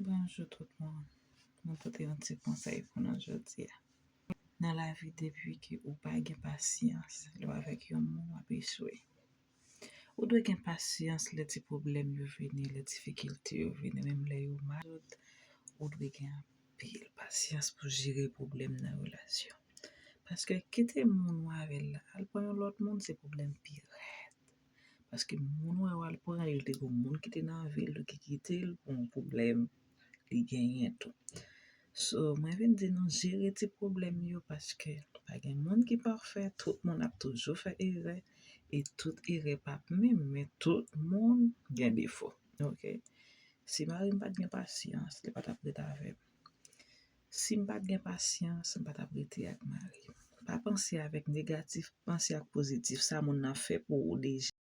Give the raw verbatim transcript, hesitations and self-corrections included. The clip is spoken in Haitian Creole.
Bonjou tout moun. Mwen pote yon ti konsèy pou nou jodi a. Nan lavi, depi ke ou pa gen pasyans, lè w avèk yon moun, w ap echwe. Ou dwe gen pasyans lè ti pwoblèm yo vini, lè difikilte yo vini, menm lè yo mal, ou dwe gen anpil pasyans pou jere pwoblèm nan relasyon. Paske kite moun ou avè l la, al pran yon lòt moun, se pwoblèm pi rèd. Paske moun ou al pran, li te gen moun ki te nan vi l, ki kite l pou yon pwoblèm li genyen tou. So, mwen vin di nou jere ti pwoblèm yo paske pa gen moun ki pafè, tout moun ap toujou fè erè e tout erè p ap menm, men tout moun gen defo. Ok? Si mari m pa t gen pasyans, li pa t ap ret avè m. Si m pa t gen pasyans, m pa t ap rete ak mari m. Pa panse avèk negatif, panse ak pozitif. Sa moun nan fè pou ou deja.